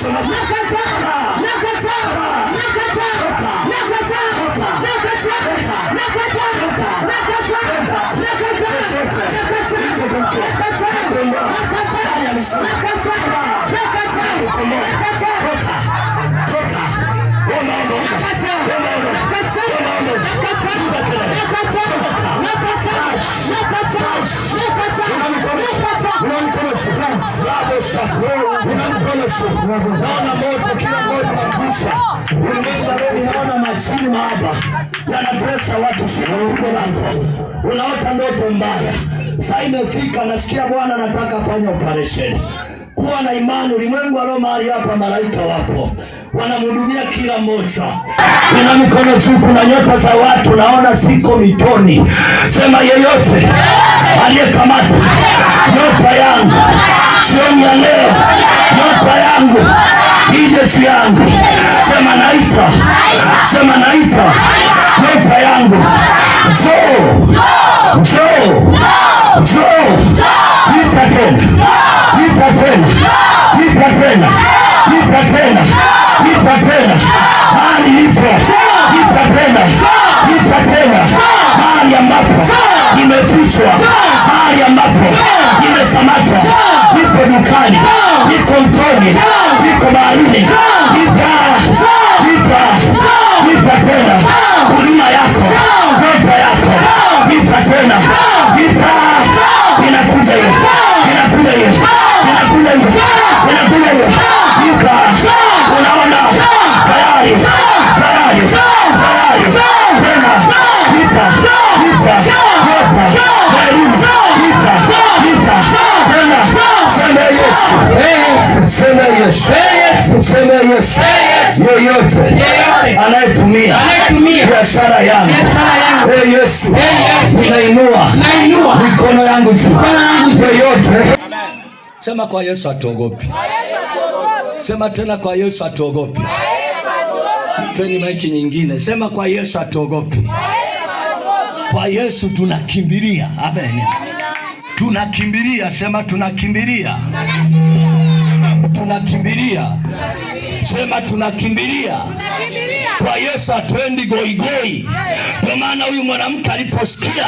Sema Nakataa. Nakataa. Nakataa. Nakataa. Nakataa. Nakataa. Nakataa. Nakataa. Nakataa. Nakataa. Nakataa. Nakataa. Nakataa. Toka. Toka. Unaondoka. Nakataa. Unaondoka. Nakataa. Unaondoka. Nakataa. Nakataa. Nakataa. Nakataa. Nakataa. Nakataa. Una mkono juu. Bravo sana. Una mkono juu. Naona moto kila mmoja unagusa. Ulimwengu wa roho naona majini maaba yanatesa watu, shika tumbo lako. Unaota ndoto mbaya. Saa imefika, nasikia Bwana anataka afanye operation. Kuwa na imani, ulimwengu wa roho mahali hapa malaika wapo wanamhudumia kila mmoja. Nina mikono juu, kuna nyota za watu naona ziko mitoni. Sema, yeyote aliyekamata nyota yangu jioni ya leo, nyota yangu ije juu yangu. Sema naita, sema naita nyota yangu, njoo, njoo, njoo, ita tena, ita tena, ita tena, ita tena, ita tena, mahali nipo, ita tena, ita tena, mahali ambapo nimefichwa, mahali ambapo nimekamatwa, nipo dukani, niko mtoni, niko baharini, ita, ita, ita tena, huduma yako, nyota yako, ita tena, ita, inakuja hiyo, inakuja hiyo, inakuja hiyo, inakuja hiyo, ita, unaona tayari, tayari, tayari, tena, ita, ita, nyota, elimu, ita, ita, tena, sema Yesu, sema Yesu, sema Yesu, yeyote anayetumia biashara yangu, ee Yesu, ninainua mikono yangu juu, yeyote. Sema kwa Yesu hatuogopi. Sema tena kwa Yesu hatuogopi. Nipeni maiki nyingine. Sema kwa Yesu hatuogopi. Kwa Yesu tunakimbilia. Amen. Tunakimbilia. Sema tunakimbilia. Sema tunakimbilia. Sema tunakimbilia. Kwa Yesu hatuendi goigoi. Ndio maana huyu mwanamke aliposikia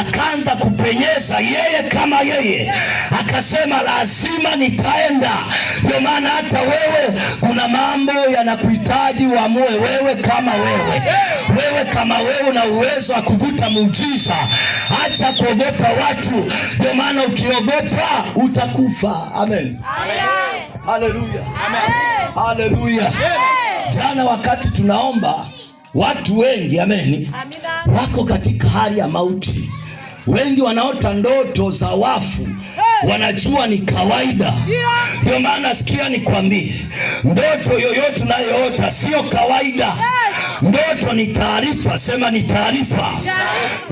akaanza kupenyeza yeye kama yeye, akasema lazima nitaenda. Ndio maana hata wewe kuna mambo yanakuhitaji uamue wewe kama wewe, wewe kama wewe una uwezo wa kuvuta muujiza. Acha kuogopa watu. Ndio maana ukiogopa utakufa. Amen, haleluya, haleluya. Jana wakati tunaomba, watu wengi ameni, wako katika hali ya mauti. Wengi wanaota ndoto za wafu, wanajua ni kawaida. Ndio maana sikia nikwambie, ndoto yoyote unayoota sio kawaida. Ndoto ni taarifa, sema ni taarifa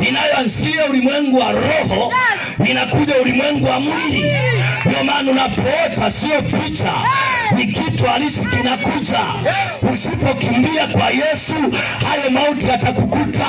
inayoanzia ulimwengu wa roho inakuja ulimwengu wa mwili. Ndio maana unapoota sio picha, ni kitu halisi kinakuja. Usipokimbia kwa Yesu, hayo mauti yatakukuta.